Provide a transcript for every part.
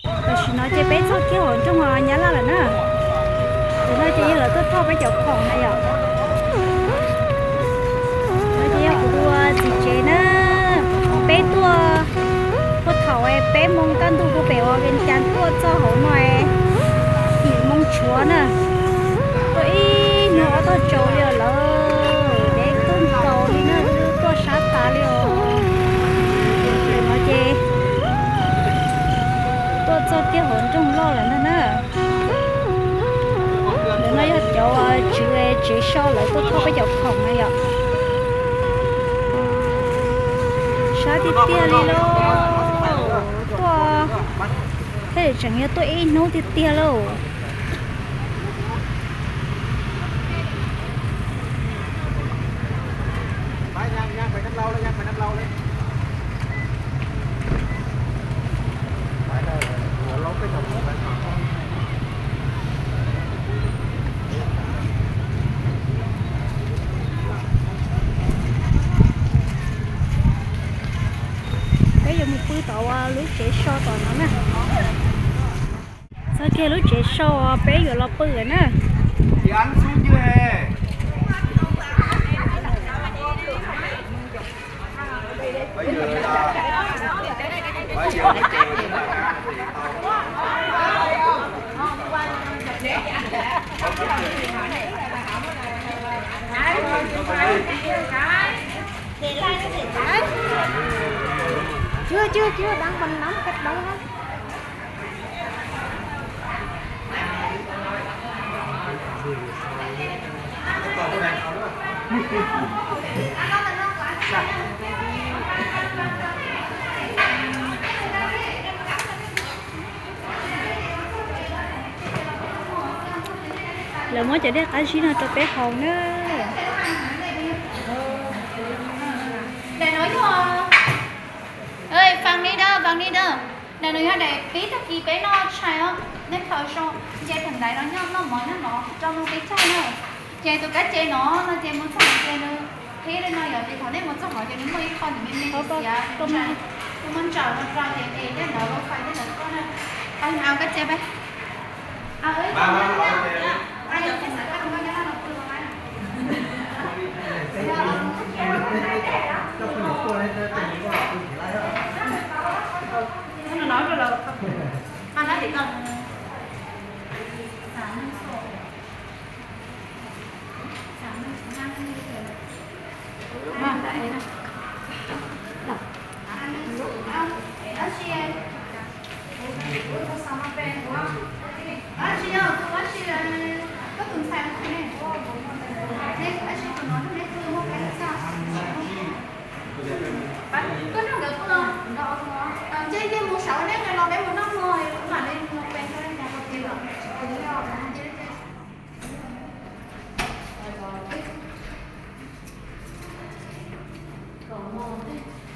Tam sim no ces peb txog kiag hauv nroog Nyab Laj lawm na. Tam no ces yog lawv tuaj thauj peb cov khoom na yom. No ces yog kuv tus txiv tsev na. Peb tuaj, tuaj thaum peb moos kaj ntug puag pem uas Vias Cas tuaj txog hauv no yim moos tshuav na. Tuaj ib hnub ob tog tsaus li os lawm, deb kawg nkaus li na, tuaj sab tas li os. Tam no ces tuaj txog kiag hauv nroog loj lawm ntag na. Ntawm no yog cov tswv tsev so lawv tuaj thauj peb cov khoom na yom. Sab tiag tiag li lauj. Tuaj thiaj li tseem yog tuaj ib hnub tiag tiag lauj. Peb yuav mus pw tom lub tsev so tom no na. Txog kiag lub tsev so peb yuav los pw lawm na. Chưa, chưa, chưa, đang bận lắm, cắt bóng lắm. Lawv muab cov dej qab zib no rau peb haus na. Daim no yog, ej, fang ni dawb, fang ni dawb. Daim no yog daim pib tag kis peb noj tshais os, nej khaws zoo, nce theem ntaiv no nyob noj mov nyob no rau nws peb caug na. Ces tus kab ce no no ces mus txog ces nws qhib li no yom, ces thaum nej mus txog hauv ces nws muaj ib qho nws me me xiav, kuv muab ntsaws no rau ces es tej ntawd wifi tej ntawd tuaj na. Au kab ce peb.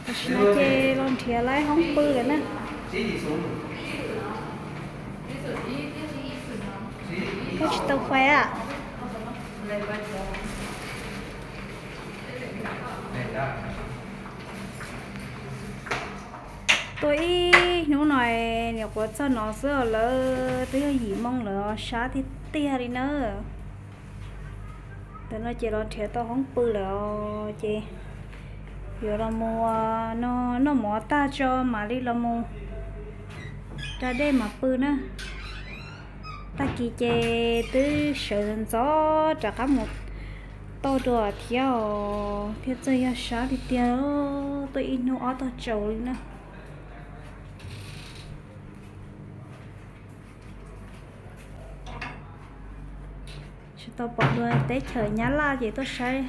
Tam sim no ces los nrhiav lawv hoob pw lawm na. Koj tsis tau fais a? Tuaj ib hnub no nyuam qhuav txog no xwb os lawm, twb yog yim moo lawm, sab tiag tiag li na. Tam no ces los nrhiav tau hoob pw lawm os, ces yuav los mus noj mov tag tso mam li los mus da dej mam pw na. Tag kis ces twb sawv ntxov rov qab mus tau dua thiab os, thiaj txawj yog sab tiag tiag, tuaj ib hnub ob tog tsaus li na. Tsis tau pom dua teb chaws Nyab Laj ces tuaj saib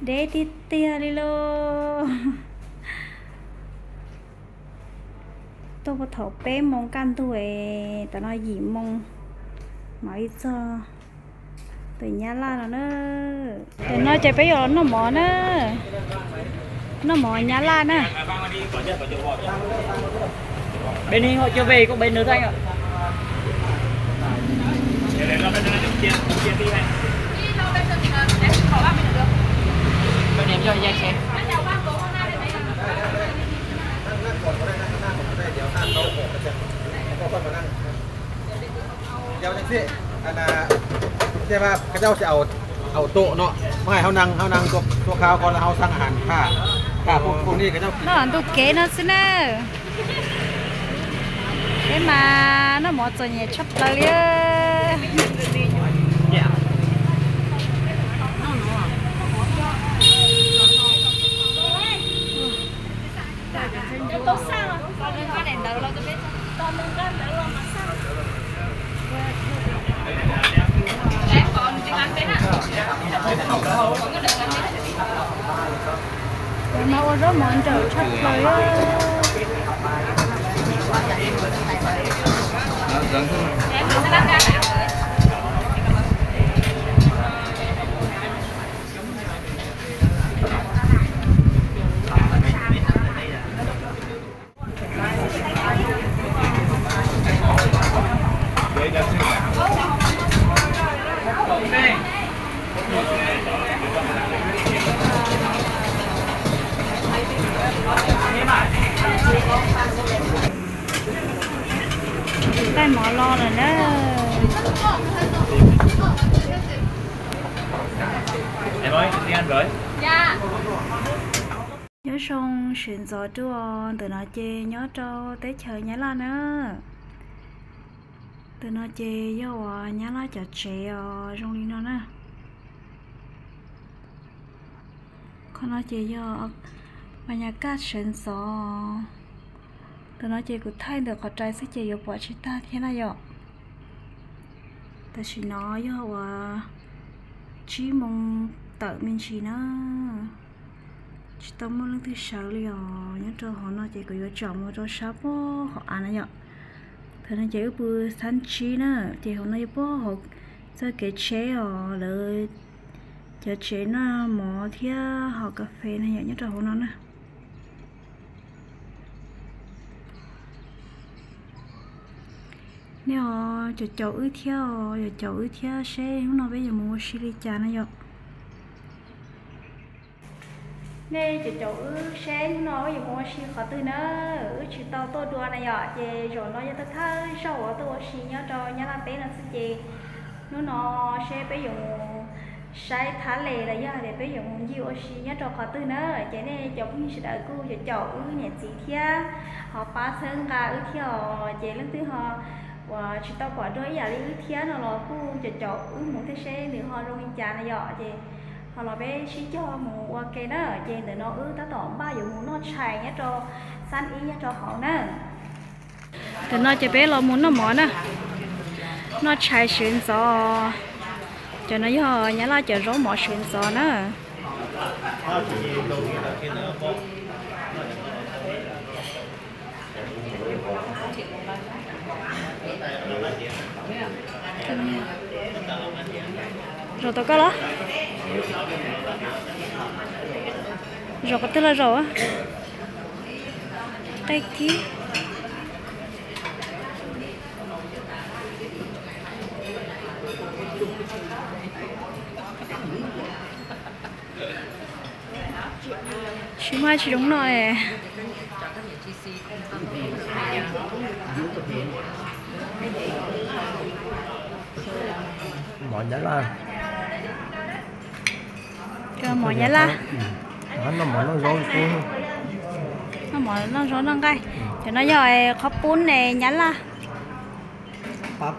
deb tiag tiag li lauj. Tuaj puag thaum peb moo kaj ntug es tam no yim moo mam li txog pem Nyab Laj no na. Tam no ces peb yuav los noj mov na. Noj mov Nyab Laj na. Bên này họ chưa về, có bên nữa thôi anh ạ. Cho điểm cho anh xem. Ê, Ces mas koj cia hauv tod no, mas hauv neeg, hauv neeg tuaj khawb koj hauv xab has tham, tham pub pub ni koj. Noj ntu kev no xwb na. Peb mas noj mov txom nyem tshaj plaws li. Mas ua zaub mov nrawm tshaj plaws. Taij mov los lawm na. Nyob zoo sawv ntxov dua, ntawm no ces nyob rau teb chaws Nyab Laj na. Ntawm no ces yog uas Nyab Laj cov tsev os, zoo li no na. Qhov no ces yog pas nyas kaj sawv ntxov. Ntawm no ces kuv thaij ntawm qhov rais xwb ces yuav pom tsis tag thiab na yom. Tam sim no yog uas tsib moos tawm me ntsis na. Tsis tau muaj leej twg sawv li os. Nyob rau hauv no ces kuv yuav tsom mus rau sab puag hauv av na yom. Thaum no ces wb pw xab tsib na, ces hauv no yog puag hauv txoj kev tsheb os, lawv cov tsev noj mov thiab haus kas fes na yom, nyob rau hauv no na. Nej os, caum caum wb thiab os, caum caum wb thiab seb hnub no peb yuav mus ua si li cas na yom. Nej caum caum wb seb hnub no wb yuav mus ua si qhov twg na, wb tsis tau tuaj dua na yom, ces zaum no yog thawj thawj zaug uas tuaj ua si nyob rau Nyab Laj teb no xwb ces hnub no seb peb yuav mus saib thab les los yog hais tias peb yuav mus ncig ua si nyob rau qhov twg na, ces nej cov phooj ywg sawv daws kuj caum caum wb niam txiv thiab, ho pab txhawb nqa wb thiab os, ces leej twg ho uas tsis tau pom dua ib yam li wb thiab no los kuj caum caum wb mus thiab seb nws ho zoo li cas na yom, ces ho los peb sib cog mus ua ke na, ces ntawm no wb tab tom npaj yuav mus noj tshais nyob rau xab ib nyob rau hauv na. Ntawm no ces peb los mus noj mov na, noj tshais sawv ntxov, cov no yog Nyab Laj cov zaub mov sawv ntxov na. Zaum tau koj los? Zaum qhov twg los zaum? Qaij kib. Tsis muaj tsis zoo noj. Mov Nyab Laj. Mov Nyab Laj. Noj mov noj zaub, noj mov noj zaub noj nqaij. Cov no yog qhov pub ne Nyab Laj. Qab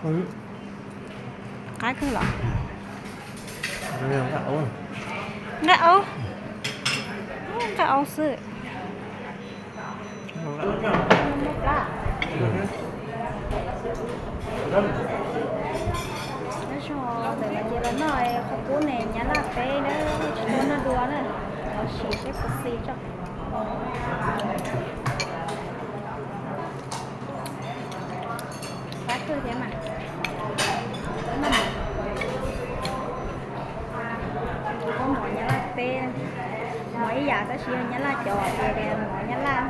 kawg los? Nqaij aub. Nqaij aub xwb. Nyob zoo, ntawm no ces los noj qhov pub ne Nyab Laj teb na, tsis tau noj dua na, los sim seb puas xis tso. Qab kawg thiab mas. Koj mov Nyab Laj teb, mov ib yam tab sis yog Nyab Laj cov ces mov Nyab Laj.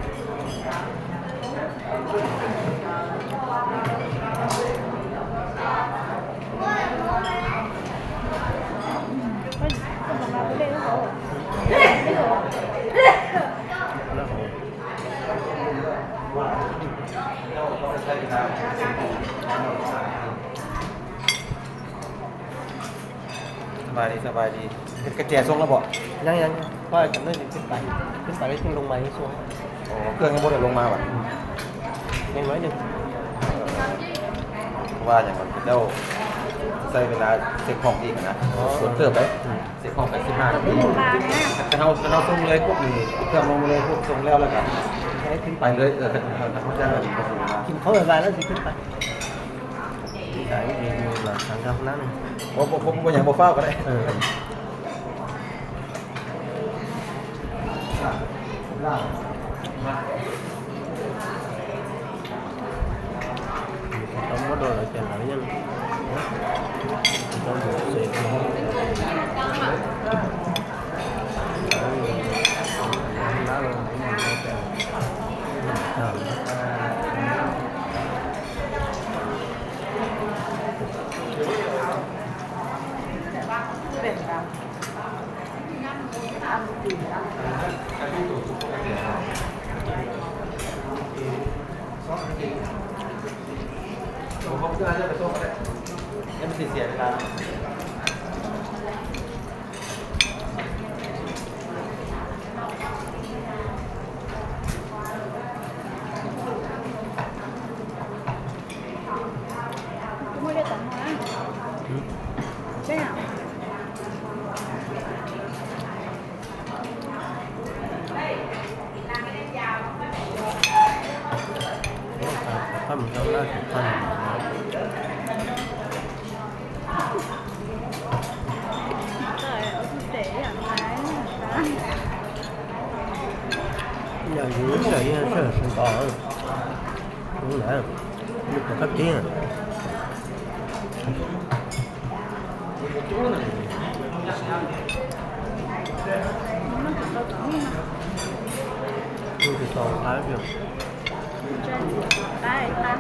สบายดี สบายดี เฮ็ดกระแจส่งแล้วบ่ ยัง ยัง เพราะว่าจำได้ถึงขึ้นไป ขึ้นไปแล้วจึงลงมาที่ช่วง อ๋อ เครื่องยังบ่ได้ลงมาบ่ ยังน้อยหนึ่ง เพราะว่าอย่างมันเจ้าใช้เวลาเช็คห้องอีกนะ อ๋อ สวนเติบไป เช็คห้องไปสิบห้านาที แต่เฮา แต่เฮาส่งเลยปุ๊บนี่ เครื่องลงมาเลยปุ๊บ ส่งแล้ว แล้วก็ให้ขึ้นไปเลย เออ เออ เออ เข้าใจแล้ว กินข้าวบ่ายแล้วสิขึ้นไป Ib pliag los xav nrog hnab ne. Ua, ua, ua, ua nyav mus fab kom dai. Tau muab rau lawv ces lawv yeej tau mus xev. Yog yus ib yam sij hawm sawv ntxov, kuv lam, yus puas kab tib. Tus tau qab, qab, qab.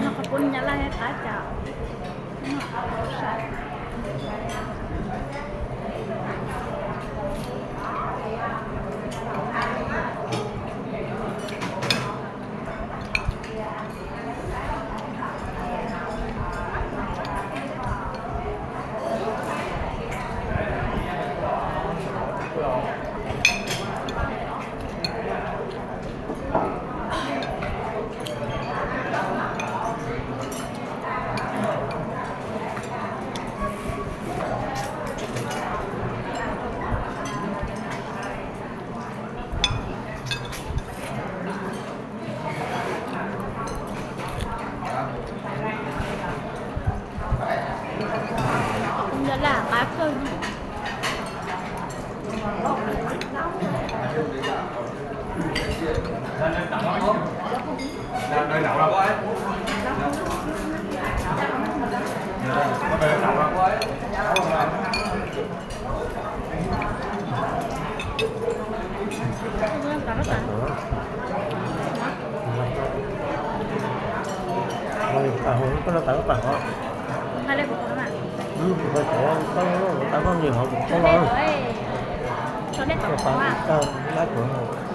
No qhov pub nyab laj qab cas. Nyab laj qab kawg. Koj no tawv koj pam os. Koj tawv koj nyiam hov kuv koj los. Koj pam koj lab kuv.